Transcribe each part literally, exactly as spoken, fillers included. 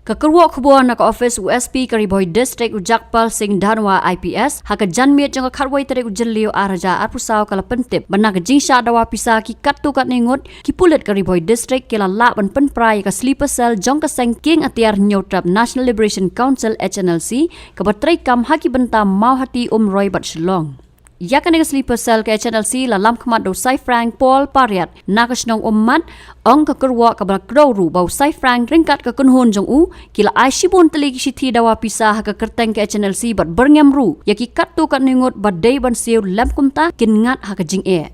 Ka kyrwoh khubor na ka office u S P ka Ri Bhoi District u Jagpal Singh Dhanwa I P S, ha ka janmiet jong ka khatwei tarik u Jylliew ar hajar arphew saw ka la pyntip ba na ka jingshah dawa pisa ki katto katne ngut, ki pulit ka Ri Bhoi District ki la lah ban pynpra ïa ka sleeper cell jong ka seng kieng atiar Hynñiewtrep National Liberation Council, H N L C, kaba treikam ha ki bynta Mawhati, Umroi bad Shillong. Ïa kane ka sleeper cell ka H N L C la lam khmat da u Saifrang Paul Pariat na ka shnong Ummat. Ong ka kyrwoh kaba la kdew ruh ba u Saifrang ryngkat ka kynhun jong u ki la ai shibun tylli ki shithi dawa pisa ha ka kyrteng ka H N L C bad byrngem ruh ïa ki katto katne ngut ba dei ban siew lem kumta kin ngat ha ka jingeh.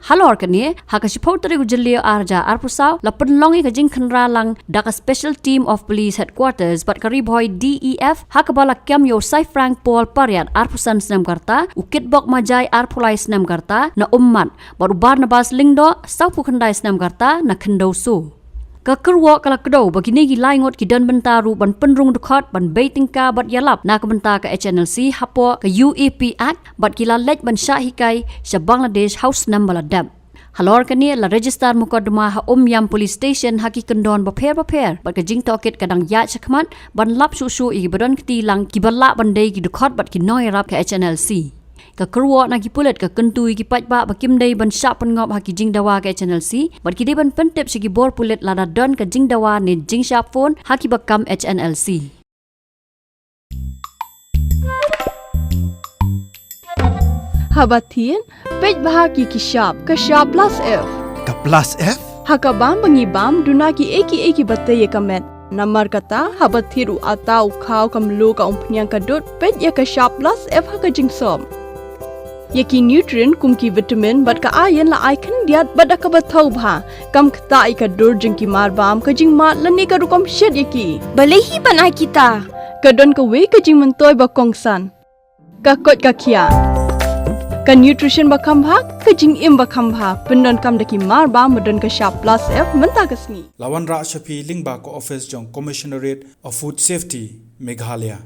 Halor kane, ha ka shiphew tarik u Jylliew ar hajar arphew saw la pynlong ïa ka jingkhynra lang da ka Special Team of Police Headquarters bad ka Ri Bhoi D E F, ha kaba la kem ïa u Saifrang Paul Pariat, arphew san snem ka rta, u Kitbok Majai, arphew lai snem ka rta, na Ummat, bad u Barnabas Lyngdoh, sawphew khyndai snem ka rta, na Khyndew Soo. Ka kyrwoh ka la kdew ba kine ki lai ngut ki don bynta ruh ban pynrung dkhot ban bei tyngka bad ïalap na ka bynta ka H N L C hapoh ka U A P Act, bad ki la leit ban shah hikai sha Bangladesh ha u snem ba la dep. Halor kane la register mukotduma ha Umiam Police Station ha ki kyndon bapher bapher, bad ka jingtohkit ka dang ïaid shakhmat ban lap shuh shuh ïa kiba don kti lang kiba lah ban dei ki dkhot bad ki nongïarap ka H N L C. Ka kyrwoh na ki pulit ka kyntu ïa ki paidbah ba kim dei ban shah pynngop ha ki jingdawa ka H N L C, bad ki dei ban pyntip sha ki bor pulit lada don ka jingdawa ne jingshah phone ha kiba kam H N L C. Haba thied, peit bha ïa ki shap, ka shap plus F. Ka plus F? Ha ka bam ba ngi bam, duna kiei kiei kiba tei ïa ka met. Namar kata, haba thied u atta, u khaw, ka mluh, ka umphniang, ka dud, peit ïa ka shap plus F ha ka jingsop. Ïa ki nutrient kum ki vitamin bad ka iron la ai khyndiat bad da kaba thaw bha. Kam ktah ïa ka dur jong ki marbam, ka jingmad lane ka rukom shet ïa ki. Balei hi ban ai kita? Ka don kawei ka jingmyntoi ba kongsan. Ka koit ka khiah. Ka nutrition ba kham bha, ka jingim ba kham bha. Pyndonkam da ki marbam ba don ka shap plus F mynta ka sngi. La wanrah sha phi lyngba ka office jong Commissionerate of Food Safety, Meghalaya.